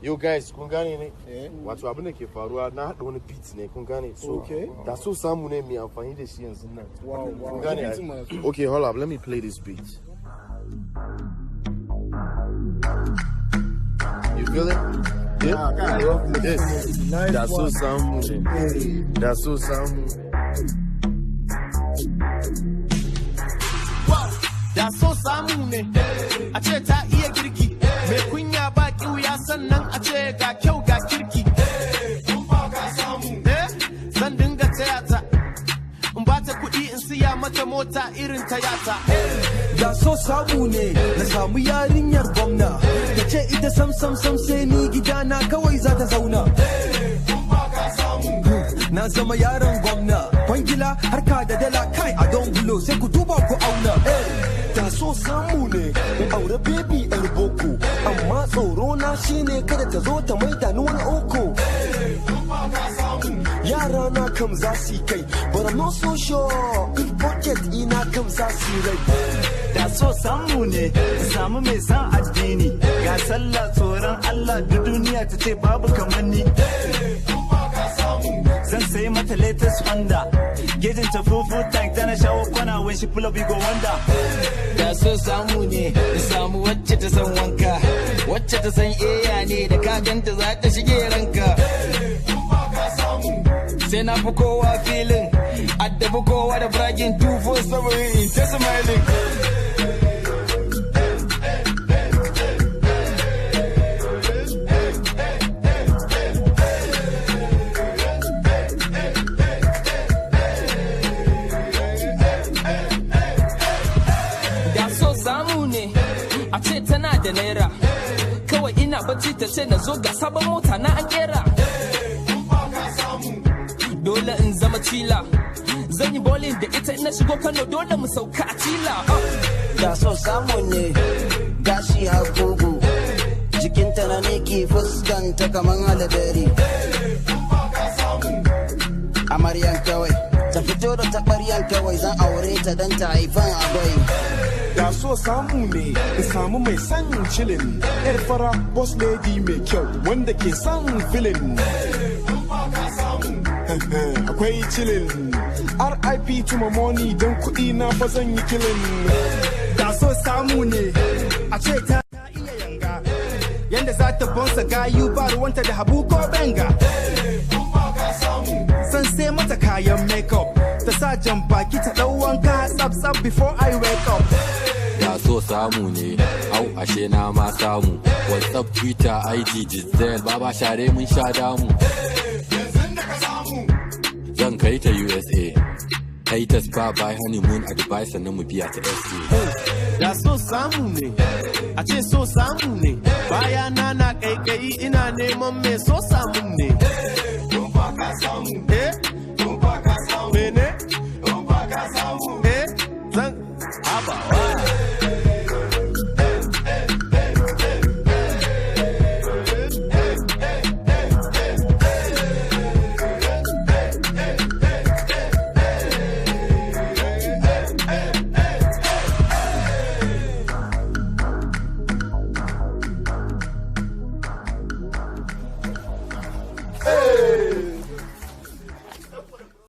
Yo guys, kun gane ne? Wato abin da ke faruwa na haɗa wani beat ne, kun gane? So, da so samu ne mai amfani da shi yanzu nan. Kun gane ai? Okay, hold up, let me play this beat. You feel it? Yeah? I love this. Yes. Da so samu ne. Da so samu. Da so samu ne, a ce ta iya girki, mai kunya ba kiwuya sannan a ce ga kyau ga kirki. Eh, zan dinga taya ta, in ba ta kuɗi in siya mata mota irin ta yata. Da so samu ne na samu yarinyar gwamna, ta ce ita sam sam sam sai ni gidana kawai za ta zauna. Na zama yaron gwamna, kwangila harka da dala kai a don bulo sai ku duba ku auna. Da so samu ne in aure baby yar boko, amma tsoro na shine kada ta zo ta maida ni wani oko. Yara na kam za su yi kai, but I'm not so sure if pocket ina kam za su yi rai. Da so samu ne in samu mai san addini, ga sallah tsoron Allah duk duniya ta ce babu kamar ni. Zan sayi mata latest Honda, gejin ta fufu tank tana shawo kwana when she pull up you go wonder. Da so samu ne in samu wacce ta san wanka, wacce ta san eya ne da ka ganta za ta shige ranka. Sai na fi kowa filin, addabi kowa da bragging 247 in ta smiling. Da so samu ne a ce tana da naira, kawai ina bacci ta ce na zo ga sabon mota na an kera. Dole in zama chila, zan yi bowling da ita in na shigo Kano dole mu sauka a chila. Da so samu ne gashi har kugu, jikinta na miki fuskanta kaman alaberi. Amaryan kawai ta fito da taɓaryan kawai zan aure ta don ta haifan agwai. Da so samu ne in samu mai son chillin, yar fara boss lady mai kyau wanda ke son filin. Akwai chillin. RIP to my money don kuɗi na fa zan yi killing. Da so samu ne a ce ta iya yanga, yanda za ta bonsa gayu ba ruwanta da habu ko benga. Zan sai mata kayan makeup, ta sa jan baki ta ɗau wanka tsaf tsaf before I wake up. Da so samu ne, au ashe na ma samu. WhatsApp, Twitter, IG, Giselle, baba share mun sha damu. Zan kai ta USA, kai ta spa by honeymoon a Dubai sannan mu biya ta SA. Da so samu ne, a ce so samu ne, baya na na kaikayi ina neman mai so samun ne. Eh? Mene? Eh? Zan habawa.